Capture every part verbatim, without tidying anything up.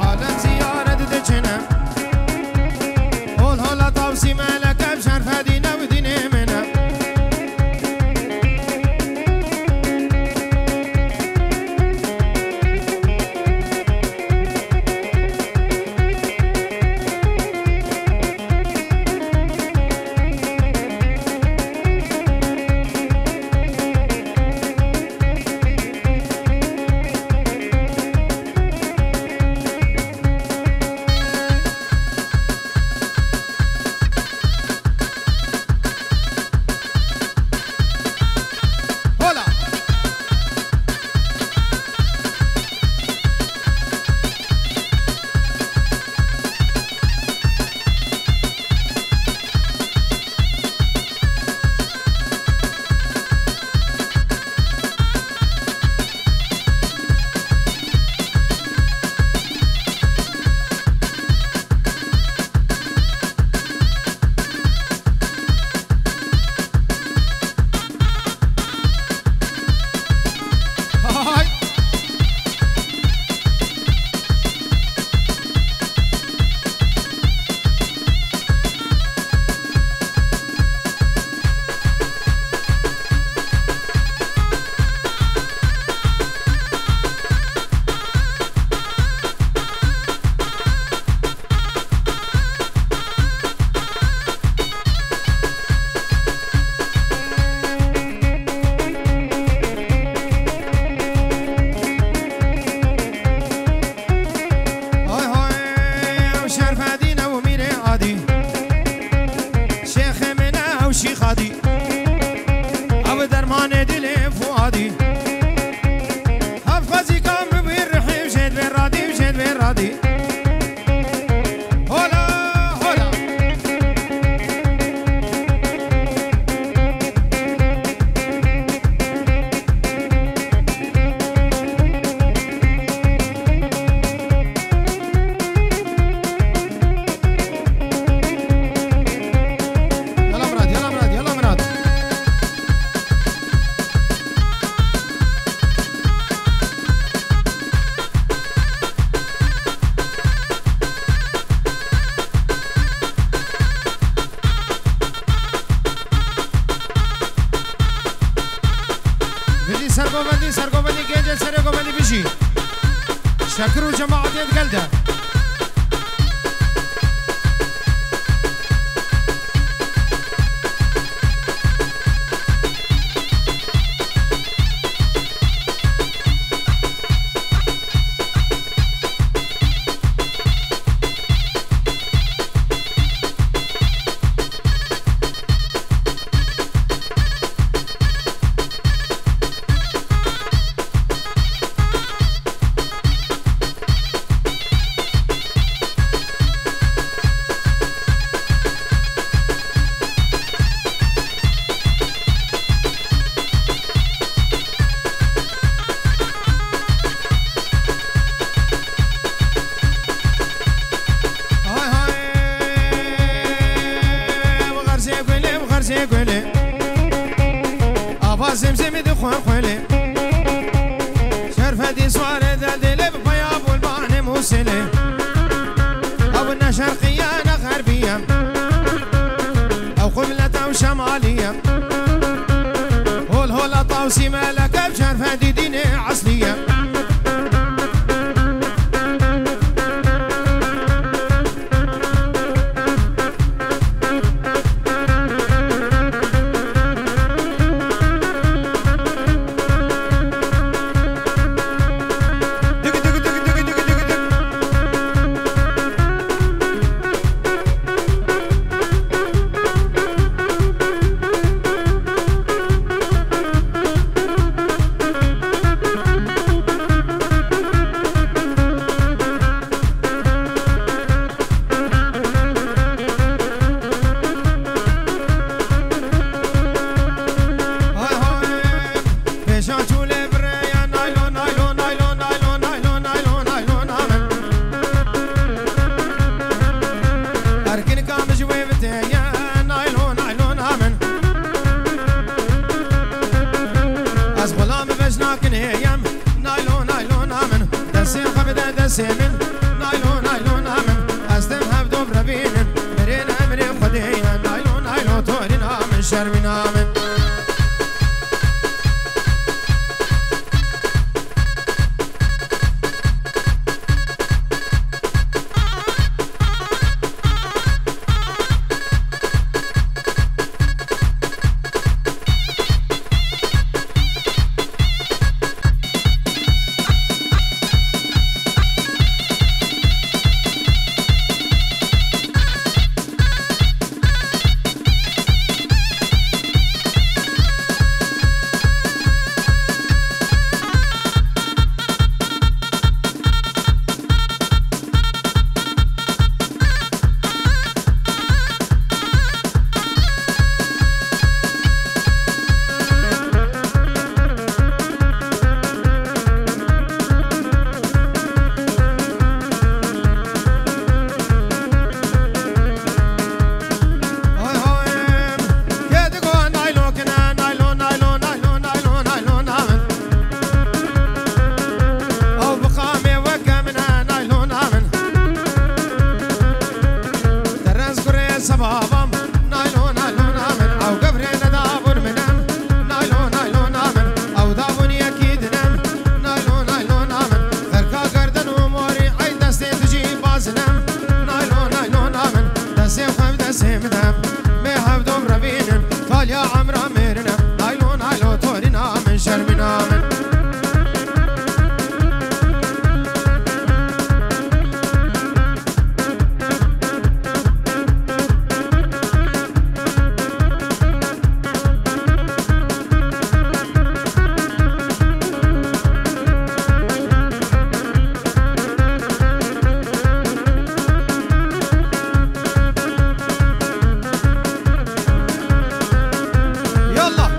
Alem ziyaret diçine. Hol hola tavsî meleke bi şerfedî ne û dînê min e. Hola. Hay! Hay hay, ew şerfedîn ew mîrê adî. Şêxê min ew şîxadî. Ew dermanê dilê fuadî. Ev xwezî kam bibî rihî jêd vê radî, jêd vê radî. Hola, hola. Yala Mirat, yala Mirat, yala Mirat. Bijî sergovendî, sergovendî gencê serê govendî bijî. Şekir û cemaetê di gel de. Hay hay, bi xerzê gulê, bi xerzê gulê. Ava zimzimî dixwe xwelê. Şerfedî suarê de dilê bi paya bulbanê Mûsilê. Ew ne şerqiye ne xerbiye. Ew qiblete ew şemaliye. Hol hola tawsî meleke bi şerfedî dînê eslî ye. Sê min, naylo, naylo namin, ez dem hevdov revînin, birên emrê Xwedê ye, naylo, naylo torîna min, şermîna min. Ew bi qamê weke min e, naylona min. Terez kurê sebabam, naylo, naylona min. Ew gevrê nedabûn min em, naylo, naylona min. Ew dabûn yekî din em, naylo, naylona min. Xerka gerden û morî, ey destê tu jî bazin em, naylo, naylona min. Destê xwe bi destê min em, mê hevdom revînin, taliya emra mêrin em, naylo, naylo torîna min, şermîna min. Yallah.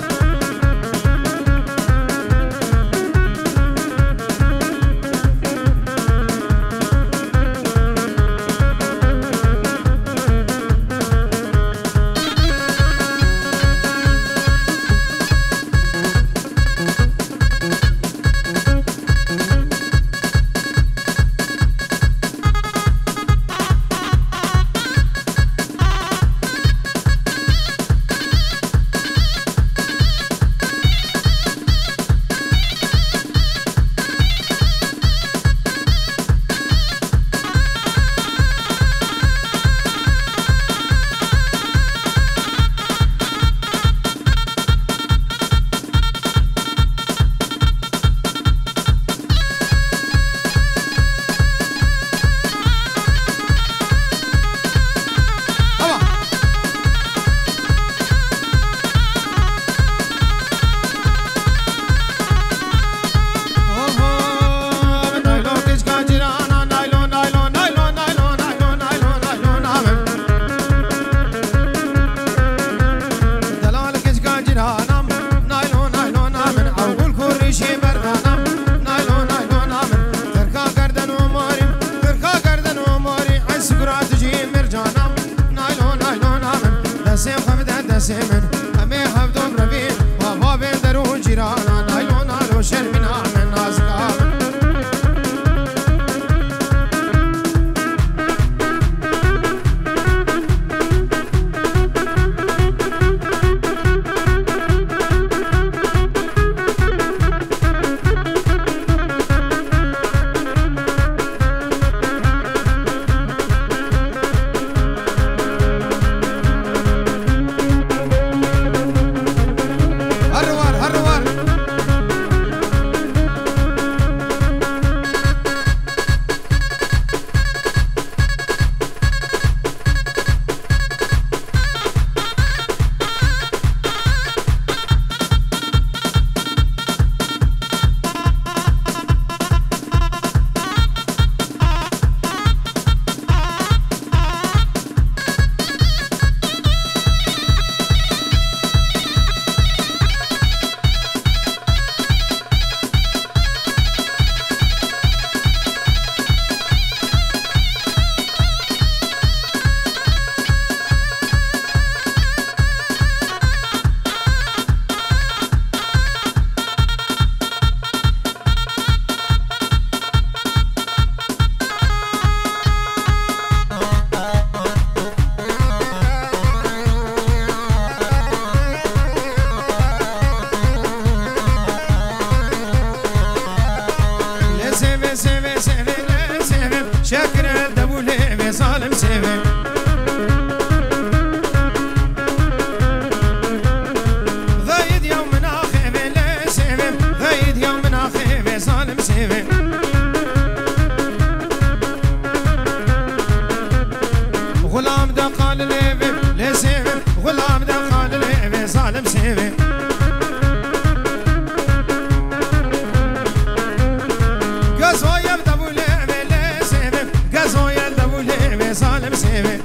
Delal keçika cîranam, naylo, naylona min, ew gul kurîşê merdanam, naylo, naylona min, xirka gerden û morîm, xirka gerden û morî, ey sigura tu jî mircanam, naylo, naylona min, destê xwe bide destê min, em ê hevdom revîn, bavê der û cîrana, naylo, naylo şermîna min, nazika min. Sêvê, sêvê, lê sêvê, şekir el de bû lê vê zalim sêvê. Xeyid ya min axê vê lê sêvê, xeyid ya min axê vê zalim sêvê. Xulam de qal lê vê lê sêvê, xulam de qal lê vê zalim sêvê. Gezoyel de bû lê vê lê sêvê, gezoyel de bû lê vê zalim sêvê.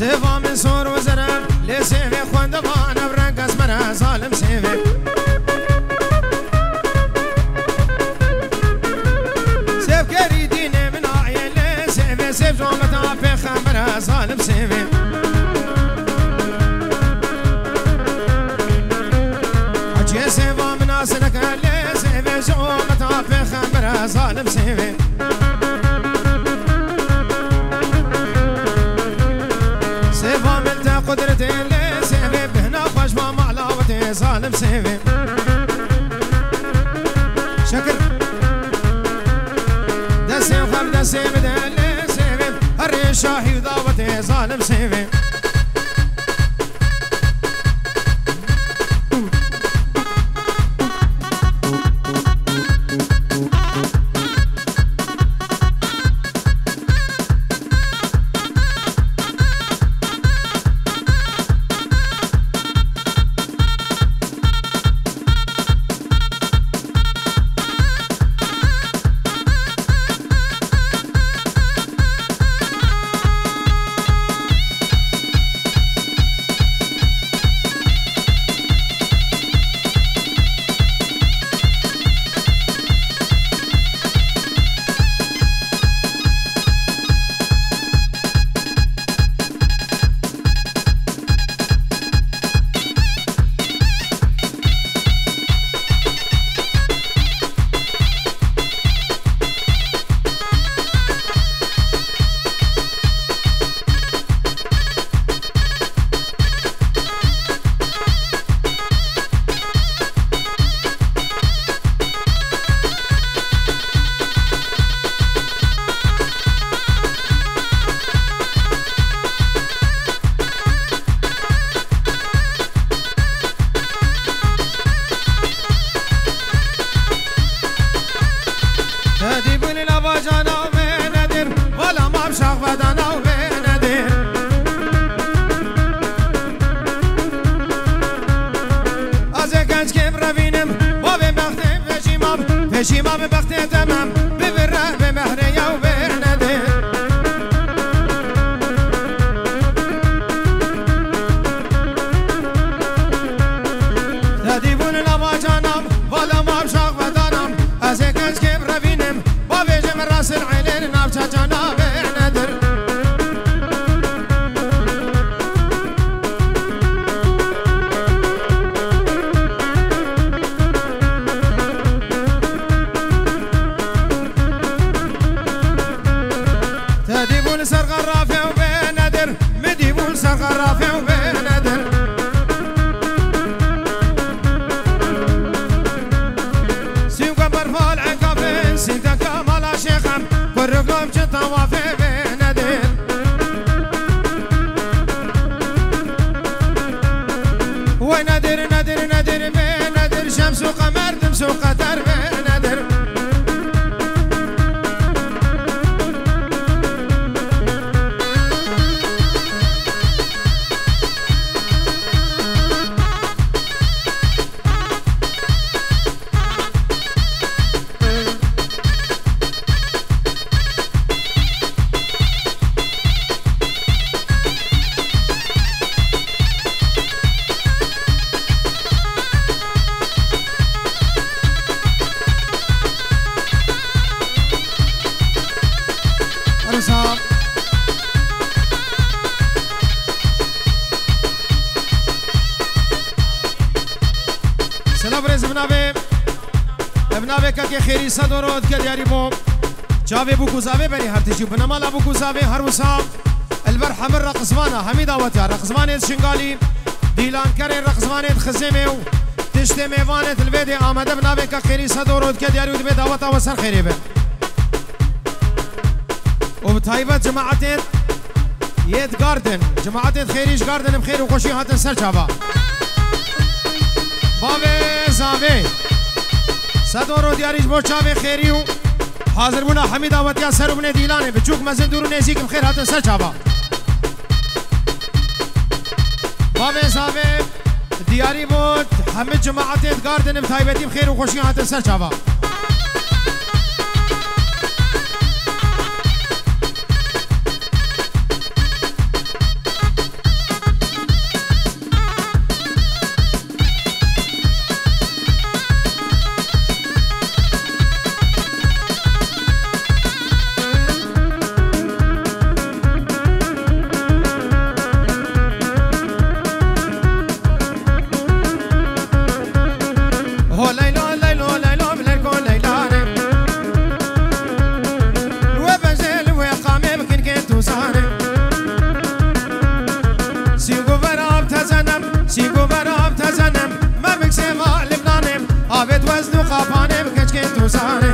Sêva min sor û zere, lê sêvê xwendevana bi reng esmer e, zalim sêvê. Sêvkerî dînê min aye, lê sêvê, sêv ji ometa pêxember e, zalim sêvê. Hecê sêva min asineke, lê sêvê, ji ometa pêxember e, zalim sêvê. Sêva min te qudretê lê sêvê, bihna xweş ma malawetê zalim sêvê. Şekir. Destê xem destê min de lê sêvê, herê şahî dawetê zalim sêvê. Te dîbûn li nava cana wê nedir, vala ma bi şax vedana wê nedir. Ez ê genc kêm revînim, bavê bextê vejî ma bi, vejî ma bi bextê temem, bibire vê mehrê ya wê nedir. Te dîbûn nava canam, vala ma şax vedanam. Ez ê genc kêm revînim, bavêje min rasil eylên navça cana vê nedir. Te dîbûn ser xerafê wê nedir. Mi dîbûn ser xerafê wê nedir. Sînga berfal enkafê, sînga kamala şêxem, kuruk lom çi tawafê wê nedir. Wey nedir, nedir, nedir, wê nedir, şems û qemer, dims û qeter wê nedir. Musa. Silav rêz bi navê, bi navê kekê Xêrî Sedoro dike diyarî bo çavê bûk û zavê berî her tişî. Binamala bûk û zavê her wisa li ber hemir reqizmana, hemî dawetiya reqizmanê Şingalî, dîlankerê reqizmanê Xizêmê û tiştê mêvanê li vê dê amade bi navê kek Xêrî Sedoro dike diyarî û divê daweta we ser xêrê be. Û bi taybet cemaetên yê di Garden, cemaetên xêrî ji Garden em xêr û xweşî hatin ser çava. Bavê zavê Sedoro diyarî ji bo çavê xêrî û hazirbûna hemî dawetiya ser û binê dîlanê, biçûk, mezin, dûr û nêzîk em xêr hatin ser çava. Bavê zavê diyarî bo hemî cemaetê di Garden bi taybetî bi xêr û xweşî hatin ser çava. Ho Leyla, Leylo, Leylo, Leyko, Leylane. Wê bejê li wê qamê bikin kê tu zane. Sîgo vera tezenem, sîgo vera tezenem. Me bik sêva Libnanê. Avêt wezn û qapanê bi keçkê tu zane.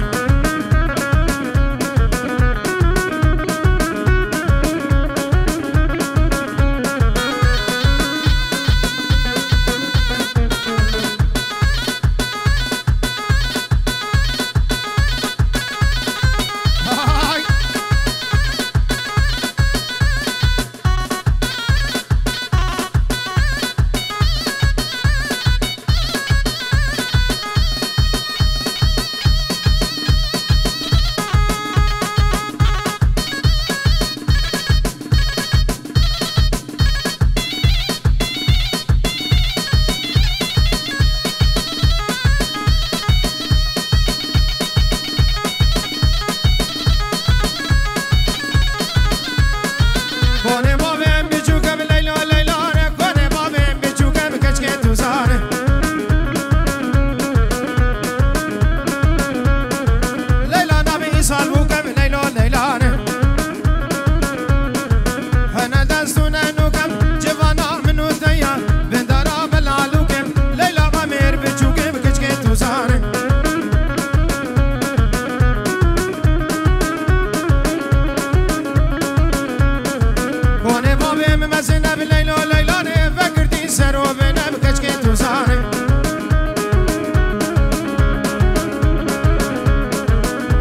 Konê bavê em biçûk em Leyla, Leyla ne. Konê bavê em biçûk em keçkê tu zane. Leyla navê îsal bûk em Leyla, Leyla ne. Hene dest û nenûk em civana min û te ya. Bindara belalûk em Leyla, bamêr biçûk em keçkê tu zane. Konê bavê min mezin e bi Leylo, Leyla ne. Vekirtî ser û vê ne bi keçkê tu zane.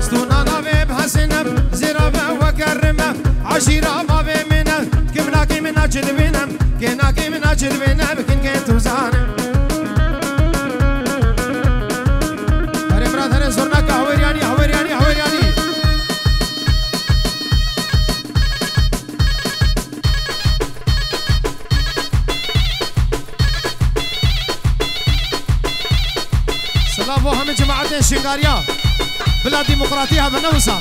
Stûna navê bi Hesen e, zêra ve weke rim e. Eşîra bavê min e, kimnakê min a çi dibîne. Kênakê min a çi dibîne, bikin kê tu zane. Herê mirat, herê zurnaka, Hawêryanî, Hawêryanî, Hawêryanî. Silav bo hemî cemaetên Şingariya. Bila demokratî hebe, ne wisa.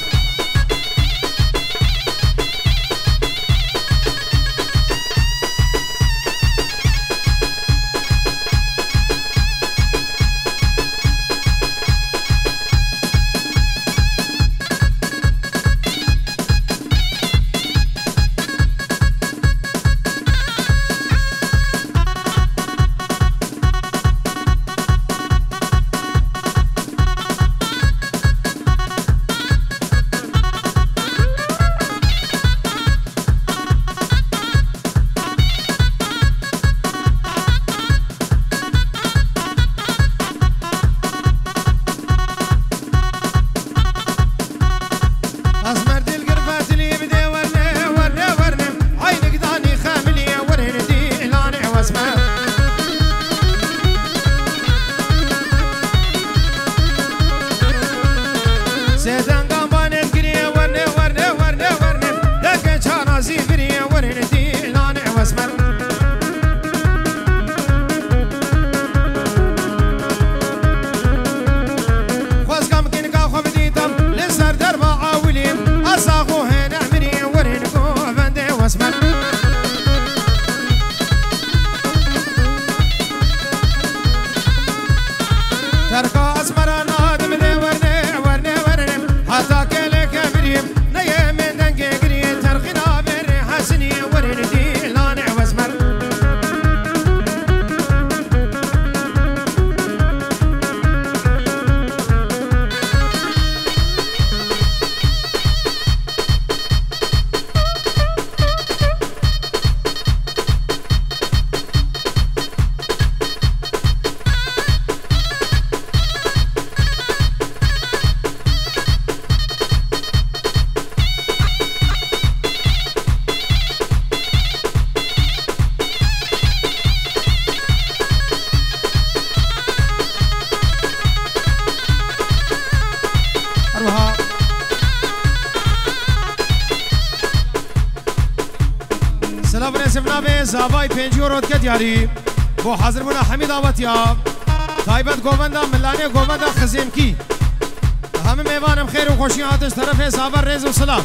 Navê zavay pêncî euro dike diyarî. Bo hazir bûna hemî dawetiya. Taybet govenda Milanê, govenda Xizêmkî. Hemî mêvanê bi xêr û xweşî hatin ji terefê zava rêz û silav.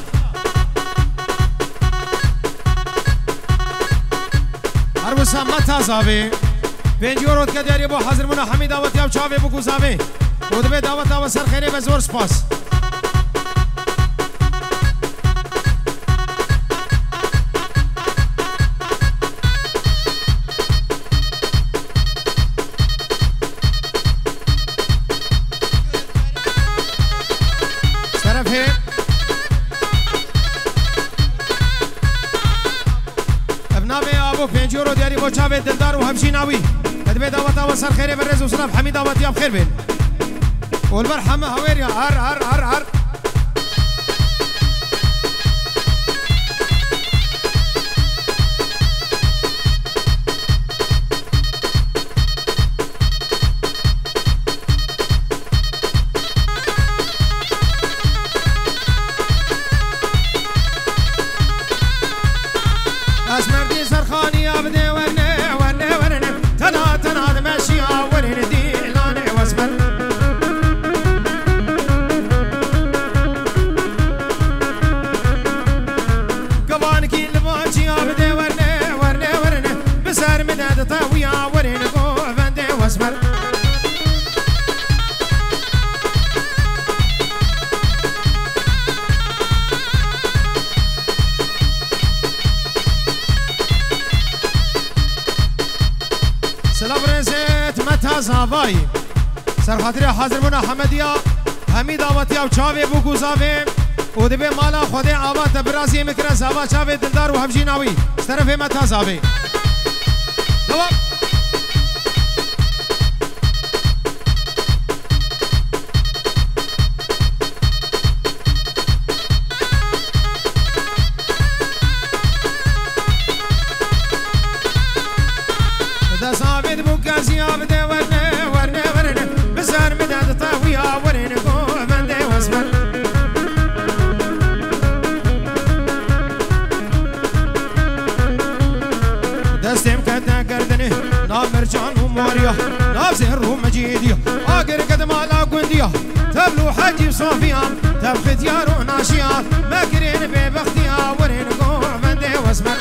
Her wisa me ta zavê. Pêncî euro dike diyarî bo hazir bûna hemî dawetiya û çavê bûk û zavê. Û divê daweta we ser xêrê be, zor spas. Terefê. Ev navê abo pêncî euro diyarî bo çavê dildar û hevjîna wî. Divê daweta we ser xêrê be, rêz û silav hemî dawetiya bi xêr bên. Û li ber heme hawêr ya, ar, ar, ar, ar. Ez merdî serxaniya bidê werne, werne, werne. Tena, tena dimeşiya werin dîlanê wesmer. Givankî li van çiya bidê werne, werne, werne. Bi ser min de ditewiya werin govendê wesmer. Silav rêzêt me ta zavayî. Serxatirê hazirbûna hemediya hemî dawetiya û çavê bûk û zavê û dibê mala Xwedê ava te birazî min kire zava çavê dildar û hevjîna wî. Ji terefê me ta zavê. Dewam. Dest avêt bû keziya bide werne, werne, werne. Bi ser min de ditewiya werin govendê wesmer. Destê min kete gerdinê, nav Mircan û Moriya, nav Zêr û Mecîdiya, agir kete mala gundiya, tevlû Hecî Sofiya, tev xityar û naşiya, me kirên bêbextiya, werin govendê wesmer.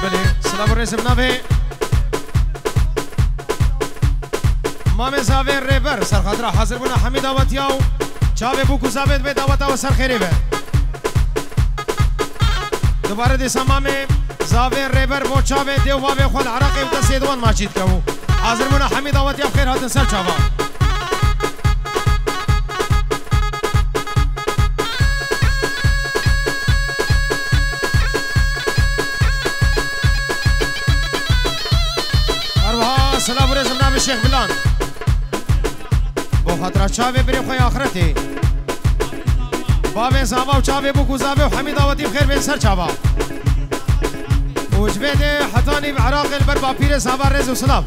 Belê, silav û rêzim navê. Mamê zavê rêber, serxatira hazirbûna hemî dawetiya û çavê bûk û zavê divê daweta we ser xêrê be. Dubare dîsa mamê zavê rêber bo çavê dê û bavê xwe li Iraqê û destê di wan maçî dike û hazirbûna hemî dawetiya bi xêr hatin ser çava. Her wiha silav û rêzim navê Şêx Bilan. Bo xatira çavê birê xwe ya axretê. Bavê zava û çavê bûk û zavê û hemî dawetî bi xêr bên ser çava. Û ji vê dê hetanî bi Iraqê li ber bapîrê zava rêz û silav.